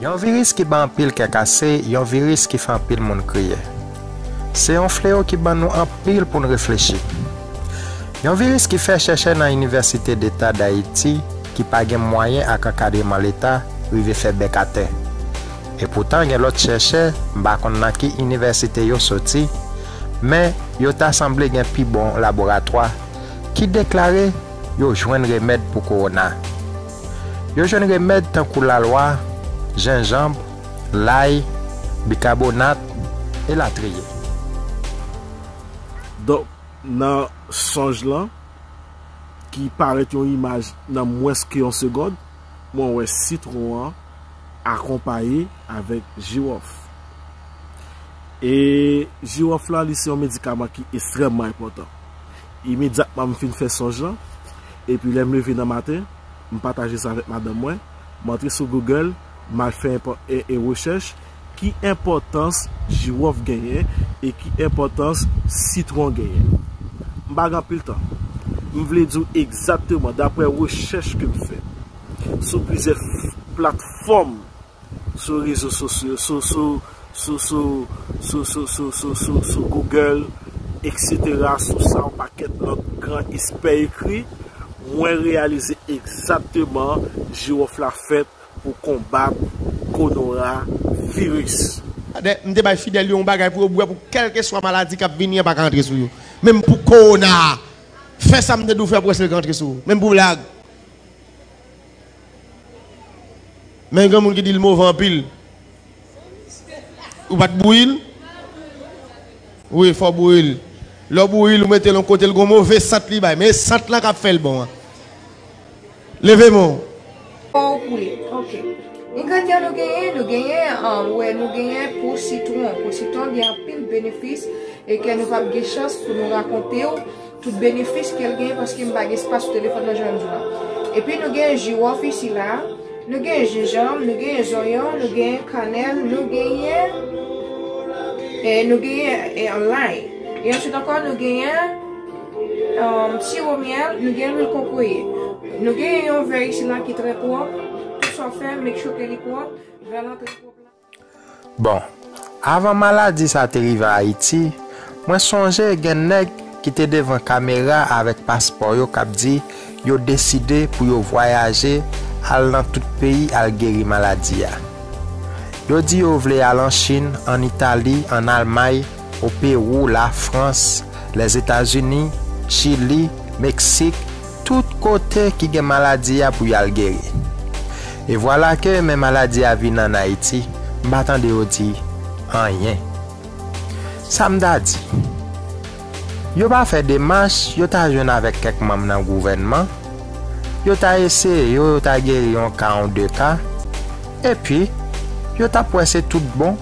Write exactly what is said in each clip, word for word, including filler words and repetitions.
Yon viris ki ban anpil kè kase, yon viris ki fè anpil moun kriye. Se yon fleo ki ban nou anpil pou n reflechi. Yon viris ki fè chèchè nan Inivèsite Deta Dayiti ki pa gen mwayen ak ankadreman Leta rive fè bèk atè. Epoutan, gen lòt chèchè, m pa konn nan ki inivèsite yo soti, men yo ta sanble gen pi bon laboratwa, ki deklare yo jwenn remèd pou kowona. Yo jwenn remèd tankou lalwa, jenjanm, lay, bikabonat, elatriye. Donk, nan sonj lan, ki parèt yon imaj nan mwens ke yon segond, mwen wè sitwon an akonpaye avèk jiwòf. E jiwòf la, li se yon medikaman ki ekstrèmman enpòtan. Imedyatman m fin fè sonj lan, epi lè m leve nan maten, m pataje sa avèk madanm mwen, m antre sou Google, m al fè e, e rechèch, ki enpòtans jiwòf genyen e ki enpòtans sitwon genyen. M pa gen anpil tan. M vle di w egzakteman, daprè rechèch ke m fè sou plizyè platfòm, sou rezo sosyo, sou, sou, sou, sou, sou, sou, sou, sou, sou, sou Google, etsetera, sou sa yon pakèt lòt gran espè ekri, mwen reyalize egzakteman jiwòf la fèt pou konbat konoraviris. M te bay fidèl yo yon bagay pou yo bwè pou kèlkeswa maladi k ap vini an pa ka antre sou yo. Menm pou kowona a, fè sa m te di w fè pou wè si l ka antre sou ou. Menm pou blag. Men gen moun ki di l move anpil. Ou pa t bouyi l? Wi, fò w bouyi l. Lè w bouyi l, ou mete l yon kote, l gon move sant li bay. Men e sant lan k ap fè l bon an. Leve men w. Fò w bouyi. Ok. Engredyan nou genyen, nou genyen, um, wè, nou genyen po sitwon. Po sitwon gen anpil benefis e ke nou p ap gen chans pou nou rakonte w tout benefis ke l genyen paske m pa gen espas sou telefòn nan jan m di w la. Epi nou genyen jiwòf isi la, nou genyen jenjanm, nou genyen zonyon, nou genyen kanèl, nou genyen, e, nou genyen, e, lay. E answit ankò, nou genyen, um, siwo myèl, nou genyen lwil kokoye. Nou genyen yon vè isi la ki trè pwòp. Tout sa w fè, make sure ke li pwòp. Vè lan trè pwòp la. Bon, avan maladi sa te rive Ayiti, mwen sonje gen nèg ki te devan kamera avèk paspò yo k ap di yo deside pou yo vwayaje al nan tout peyi al geri maladi a. Yo di yo vle al an Chin, an Itali, an Almay, o Pewou, Lafrans, Lèzetazini, Chili, Meksik, tout kote ki gen maladi a pou y al geri. E vwala ke men maladi a vin ann Ayiti, m pa tande yo di anyen. Sa m ta di? Yo pa fè demach, yo ta jwenn avèk kèk manm nan gouvènman, yo ta eseye yo, yo ta geri yon ka, yon de ka, epi yo t ap wè se tout bon,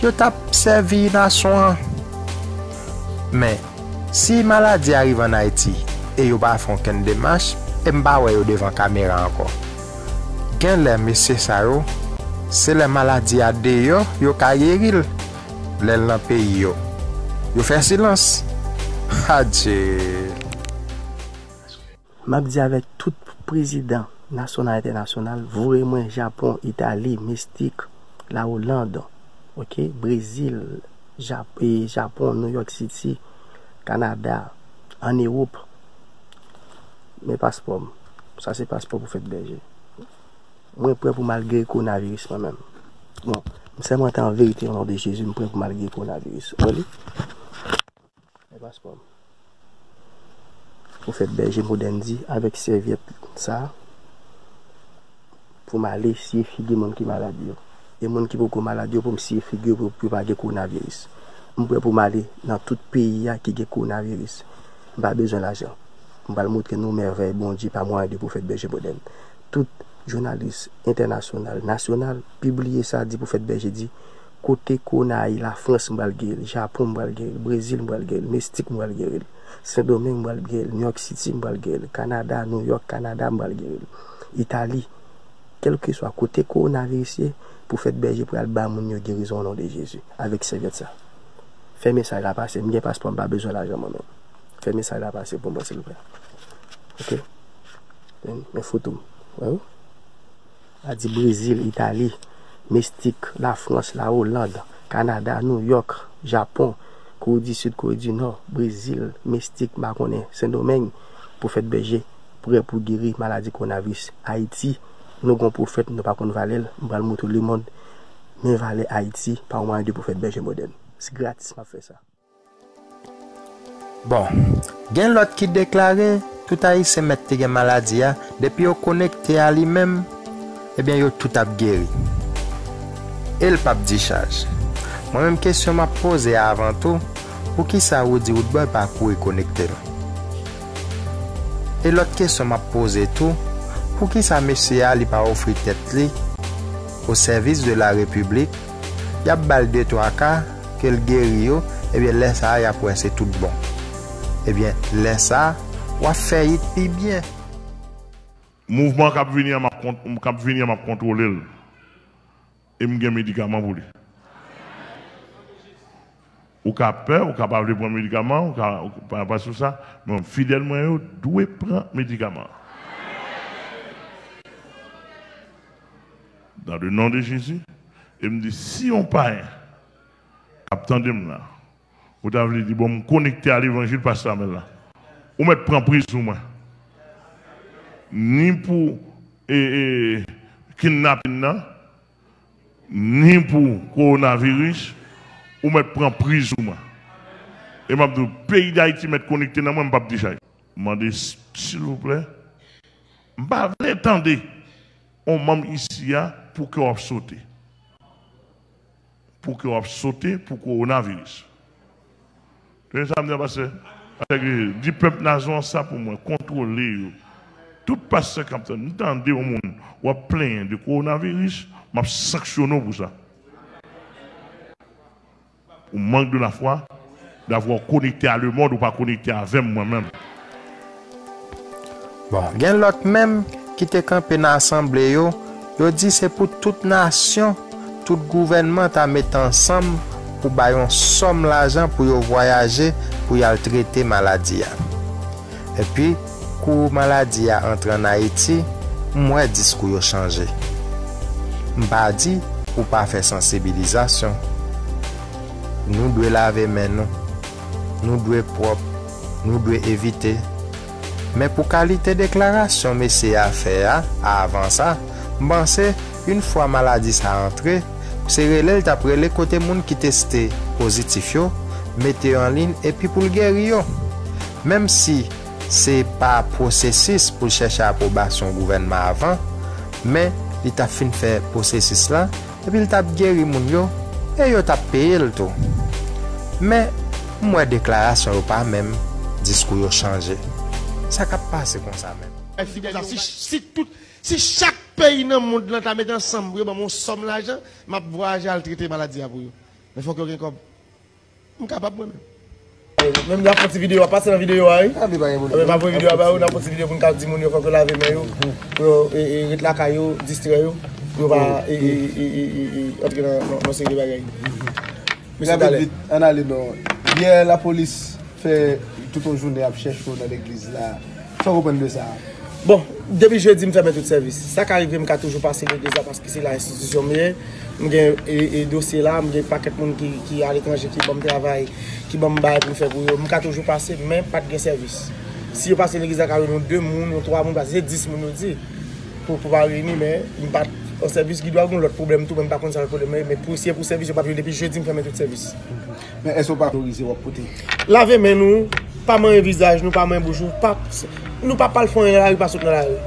yo t ap sèvi nasyon an. Men, si maladi a rive ann Ayiti e yo pa fè okenn demach, e m pa wè yo devan kamera ankò. Genlè mesye sa yo, se lè maladi a deyò yo ka geri l, lè l nan peyi yo. Yo fè silans. Adje! M ap di avèk tout prezidan nasyonal, entènasyonal, voye mwen Japon, Itali, Mestik, Lawoland, oke, Brezil, Jap, e, Japon, New York City, Kanada, ann Ewòp. Men paspò m. Sa se paspò pou fèt bèje. Mwen prè pou m al geri kowonaviris mwen menm. Bon, m sèmante an verite, o non de Jezi, m prè pou m al geri kowonaviris. Ou wè li? Men paspò m. Pwofèt Bèje Modèn di, avèk sèvyèt sa a, pou m ale siye figi moun ki malad yo. E moun ki poko malad yo, pou m siye figi yo pou yo pa gen kowonaviris. M prè pou m ale nan tout peyi a ki gen kowonaviris. M pa bezwen lajan. M pral montre nou mèvèy Bondye pa mwayen de pwofèt Bèje Modèn. Tout jounalis entènasyonal, nasyonal, pibliye sa, di pwofèt Bèje di, kote kowona a ye, Lafrans m pral geri l, Japon m pral geri l, Brezil m pral geri l, Mestik m pral geri l, Sendomeng m pral geri l, New York City m pral geri l, Kanada, New York, Kanada m pral geri l, Itali, kèlkeswa kote kowonaviris ye, pwofèt Bèje pral ba moun yo gerizon o non de Jezi, avèk sèvyèt sa. Fè mesaj la pase, m gen paspò, m pa bezwen lajan mwen menm. Fè mesaj la pase pou mwen silvouplè. Oke? Men, men foto m. Wè wi. A di Brezil, Itali, Mestik, Lafrans, Lawoland, Kanada, Nouyòk, Japon, Kore di Sid, Kore di Nò, Brezil, Mestik, m pa konnen, Sendomeng, pwofèt Bèje prè pou geri maladi kowonaviris. Ayiti, nou gon pwofèt, nou pa konn valè l, m pral montre lemonn men valè Ayiti pa yon mwayen de pwofèt Bèje modèn. Se gratis m ap fè sa. Bon, gen lòt ki deklare tout Ayisyen mèt te gen maladi a, depi yo konekte a li menm, ebyen yo tout ap geri. E l p ap dichaj. Mwen menm kesyon m ap poze a avan tou, poukisa Roody Roodboy pa kouri konekte l? E lòt kesyon m ap poze tou, poukisa mesye a li pa ofri tèt li au service de la République, y ap ba l de twa ka, ke l geri yo, ebyen lè sa a y ap wè se tout bon. Ebyen lè sa a, w ap fè it pi byen. Mouvman k ap vini an, m ap kont-, k ap vini an, m ap kontwole l. E m gen medikaman pou li. Ou ka pè, ou ka pa vle pran medikaman, ou ka, ou pa, pa sou sa, men fidèl mwen yo dwe pran medikaman. Dans le nom de Jésus, e m di, si yon payen k ap tande m la, ou ta vle di, bon, m konekte a levanjil pastè Amèl la, ou mèt pran pri sou mwen. Ni pou, e, e, kidnapin nan, ni pou kowonaviris, ou mèt pran pri sou mwen. E m ap di w, peyi Dayiti mèt konekte nan mwen, m p ap dichaj. Mande, s-, silvouplè, m pa vle tande yon manm isi a pou kè w ap sote. Pou kè w ap sote pou kowonaviris. Tande sa m di a, pastè? Pastè Grejil, di pèp nasyon an sa pou mwen, kontwole yo. Tout pastè k ap tande, m tande yon moun w ap plenyen de kowonaviris, m ap sanksyone w pou sa. Ou manque de la foi d'avoir connecté à le monde ou pa konekte avè m mwen menm. Bon, gen lòt menm ki te kanpe nan asanble yo, yo di se pou tout nasyon, tout gouvènman ta mete ansanm pou bay yon sòm lajan pou yo vwayaje pou y al trete maladi a. Epi, kou maladi a antre ann Ayiti, m wè diskou yo chanje. M pa di pou pa fè sansibilizasyon. Nou dwe lave men nou. Nou dwe pwòp. Nou dwe evite. Men pou kalite deklarasyon mesye a fè a, avan sa, m panse, yon fwa maladi sa a antre, se rele l t ap rele kote moun ki teste pozitif yo, mete yo an liy epi pou l geri yo. Menm si se pa pwosesis pou l chèche apwobasyon gouvènman avan, men li t ap fin fè pwosesis la, epi l t ap geri moun yo, e yo t ap peye l tou. Men, m wè deklarasyon yo pa menm, diskou yo chanje. Sa k ap pase konsa menm? Fidèl, si, si tout, si chak peyi nan mond lan ta mete ansanm pou yo ban m yon sòm lajan, m ap vwayaje al trete maladi a pou yo. Men fòk yo gen kòb. M kapab mwen menm. Menm n ap fè ti videyo a, pase nan videyo a, wi. Ah, men pa gen pwoblèm. Anben, m ap voye videyo a ba yo, n ap fè ti videyo pou n ka di moun yo fòk yo lave men yo, pou yo, e, e, ret lakay yo, distrè yo, pou yo pa, e, e, e, e, e, antre nan, nan, nan seri de bagay. Mesye, rapid, talè. Vit, ann ale non. Yè, lapolis fè tout yon jounen ap chèche w nan legliz la. Sa w konprann de sa? Bon, depi jedi, m fèmen tout sèvis. Sa ka rive, m ka toujou pase legliz la, paske se la enstitisyon m ye. M gen, e, e, dosye la, m gen pakèt moun ki, ki aletranje, ki ban m travay, ki ban m bagay pou m fè pou yo. M ka toujou pase, men pa t gen sèvis. Si yo pase legliz la, ka jwenn yon de moun, yon twa moun, paske se dis moun yo di pou, pou pa reyini, men m pa t an sèvis. Gen dwa gen lòt pwoblèm tou, men m pa konn sa lòt pwoblèm nan ye, men pou, si se pou sèvis, yo p ap jwenn depi jedi, m fèmen tout sèvis. Men èske w pa otorize w ap pote? Lave men nou, pa manyen vizaj nou, pa manyen bouch nou, pa, nou pa pral fè anyen nan lari, pa sot nan lari.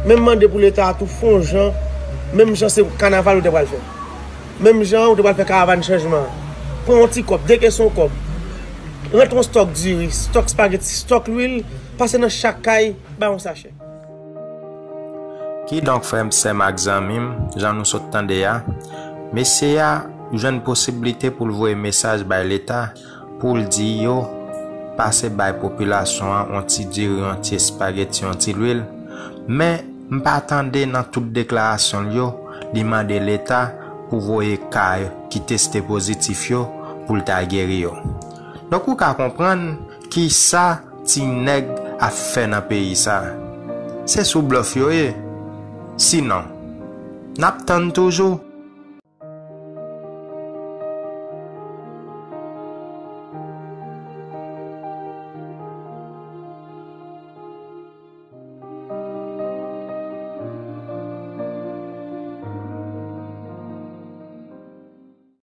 Men m mande pou Leta a tou fè yon jan, menm jan se kanaval ou te pral fè. Menm jan ou te pral fè karavàn chanjman an. Pran yon ti kòb, dekese yon kòb. Rantre yon stòk diri, stòk espageti, stòk lwil, pase nan chak kay, bay yon sachè. Kidonk, frè m, sè m ak zanmi m, jan nou sot tande a, mesye a jwenn posiblite pou l voye mesaj bay Leta pou l di yo pase bay popilasyon an yon ti diri, yon ti espageti, yon ti lwil. Men, m pa tande nan tout deklarasyon l yo, li mande Leta pou voye ka ki teste pozitif yo pou l ta geri yo. Donk, ou ka konprann kisa ti nèg ap fè nan peyi sa. Se sou blòf yo ye. Sinon, n ap tann toujou